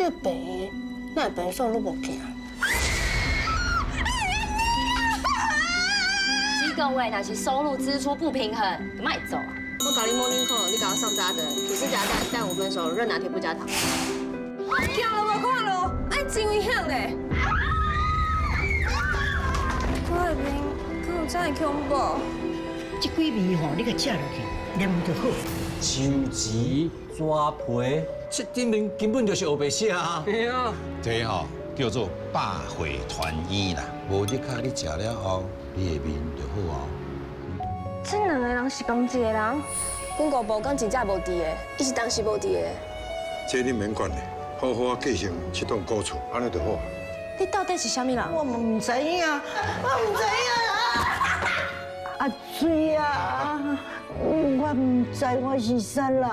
這個病哪會病煞攏無行？這個月若是收入支出不平衡，就莫做啊。我共你 morning call，你共我送早茶，吐司加蛋，但五分熟，熱拿鐵不加糖。行路無看路，哎，真危險咧！我的面敢有遮爾恐怖？這幾味吼，你共食落去，念就好。樹膣、蛇皮，這頂面根本就是烏白寫啊！對啊，這吼叫做百歲團圓啦。無你較你食了後，你的面就好啊。這兩個人是仝一個人？阮姑婆講真正無佇的，伊是當時無佇的。這你免管的，好好仔繼承這棟古厝，按呢就好。你到底是啥物人？我毋知影，我毋知影啊！阿水啊，我毋知我是啥人啊！